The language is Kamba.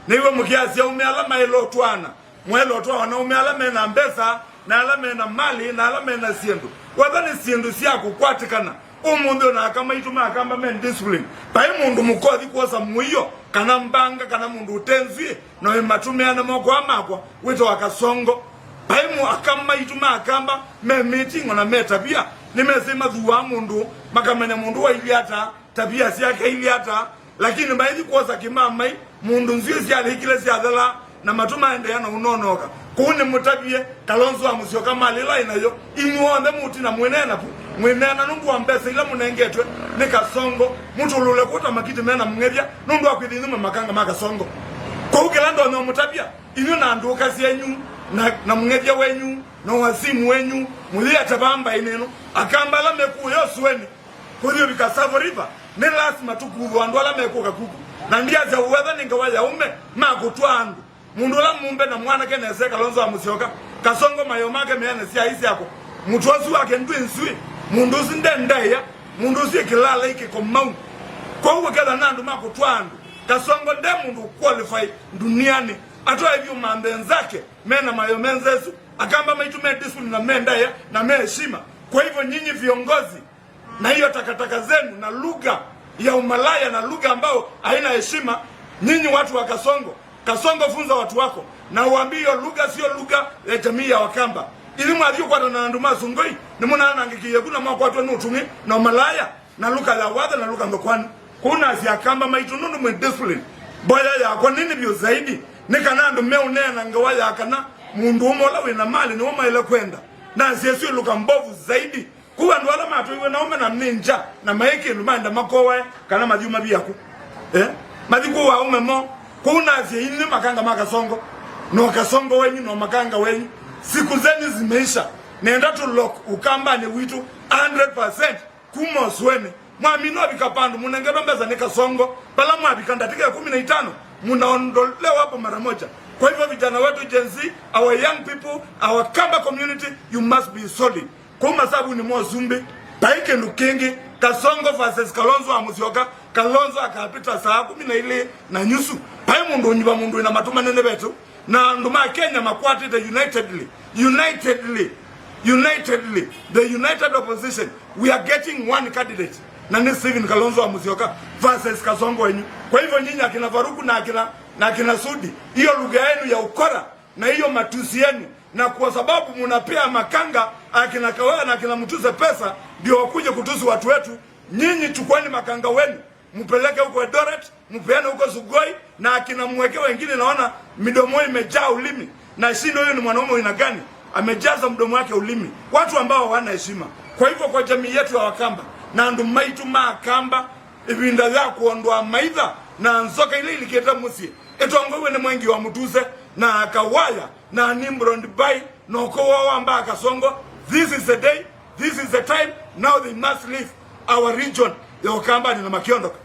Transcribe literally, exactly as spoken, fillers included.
Nĩw'o mũkĩasya aume ala maĩle ũtwaana, mwaĩle ũtwawa na aume ala me na mbesa, na ala me na mali, na ala me na syĩndũ. Wetha nĩ syĩndũ sya kũkwatĩkana, ũmũnthĩ o na aka maitũ ma Akamba me discipline. Vai mũndũ mũkothi kwosa mũio, kana mbanga, kana mũndũ ũte nzw'ĩ, na wĩmatũmĩana moko aa makwa, wĩtawa Kasongo. Vai mũ-, aka maitũ ma Akamba me mĩting'o na me tavia, nĩmesĩ mathuaa mũndũ, makamanya mũndũ wailye ata, tavia syake iilye ata, lakini maithi kwosa kĩmamai, mũndũ nzw'ĩ syalĩkile syathela, na matũ maendeea na ũnonoka. Kũu nĩmũtavie, Kalonzo wa Musyoka malĩla ĩnayo, inyw'onthe mũtina mwĩneena vu, mwĩneena nũndũ wa mbesa ila mũnengetwe nĩ Kasongo, mũtũlũle kũu ta makiti mena mũng'ethya nũndũ wa kwĩthĩnthuma makanga ma Kasongo. Kũu kĩla ndonya ũmũtavya, inyw'ĩ na ndũka syenyu, na, na mũng'ethya wenyu, na wasimu wenyu, mũyĩete vaa mbaĩnĩ ĩno. Akamba ala mekũũya ũsũenĩ, kũthi ũvika Tsavo River, nĩ lasima tũkuthwa andũ ala mekũka kuku. Na ndiasya wetha nĩ ngewa ya ũme ma kũtwaa andũ. Mũndũ ũla mũmbe na mwanake nese Kalonzo wa Musyoka, Kasongo mayo make meana sya isi yako. Mũtwe ũsu wake ndwĩ nzw'ĩ, mũndũ ũsu nde ndaĩa, mũndũ ũsu ĩ kĩlala ĩ kĩkomau. Kwoou ũketha na andũ ma kũtwaa andũ, Kasongo nde mũndũ qualify duniani. Atwae vyũ manthe nzake, mena mayo menzesu, Akamba maitũ me discipline na me ndaĩa na me heshima. Kwa hivyo nyinyi viongozi, na hiyo takataka zenu na lugha ya umalaya na lugha ambao haina heshima, nyinyi watu wa Kasongo, Kasongo, funza watu wako na uambie hiyo lugha sio lugha ya jamii ya Wakamba. Ili mwathi ũkwatana na andũ ma Sungũi, nĩmũnanangĩkĩie kuna mwakwatwa nĩ ũtũng'ĩ na ũmalaya na lugha ya wathe na lugha nthũkwani. Kũu nasya Akamba maitũ nũndũ mwĩ discipline. Mboya yakwa nini vyũ zaidi nĩ kana andũ meũneena ngewa ya kana mũndũ ũmwe ũla wĩna mali nĩwe maĩle kwenda. Nasya ĩsu ĩ lugha mbovu zaidi. Kũu andũ ala matwaiwe na ũme na nĩ ngya na maĩ kĩndũ maenda makowae kana mathyuma viaku. Eh? Mathi kũu aume mo. Kũu nasya inyw'ĩ makanga ma Kasongo, no Kasongo wenyu, no makanga wenyu. Siku zenyu zimeisha. Nenda tũ lock Ũkambanĩ witũ hundred percent kuma ũsũenĩ. Mwamina ũvika pandũ mũnengetwe mbesa nĩ Kasongo, pala mwavika ndatĩka ya kumi na itano, munaondolewa hapo mara moja. Kwa hivyo vijana wetu Gen Z, our young people, our Kamba community, you must be solid. Kũu masavunĩ ma ũsumbĩ, vai kĩndũ kĩngĩ, Kasongo versus Kalonzo wa Musyoka, Kalonzo akapita saa kumi na ilĩ na nyusu. Vai mũndũ ũnyuva mũndũ wĩna matũ manene vetu, na andũ ma Kenya makwatĩte unitedly, unitedly, unitedly, the united opposition, we are getting one candidate, na nĩ Stephen Kalonzo wa Musyoka versus Kasongo wenyu. Kwa hivyo nyinyi akina Faruku na akina, na akina Sudi, hiyo lugha yenu ya ukora na hiyo matusi yenu, na kwa sababu munapea makanga akina Kawaya na akina Mutuse pesa ndio wakuje kutusi watu wetu, nyinyi chukueni makanga wenu, mpeleke huko Eldoret, mpeane huko Sugoi, na akina Mweke wengine naona midomo imejaa ulimi. Na shindo, huyo ni mwanaume wa aina gani? Amejaza mdomo wake ulimi. Watu ambao hawana heshima. Kwa hivyo kwa jamii yetu ya Wakamba, na andũ maitũ ma Akamba, ĩvinda ya kũondwa maitha na nzoka ile ilikĩte mũsyĩ, ĩtongoiwe nĩ Mwengi wa Mutuse na Kawaya na Nimrod Bai na ũkoo wao wa mbaa Kasongo. This is the day, this is the time, now they must leave our region ya Ũkambanĩ na makĩondoka.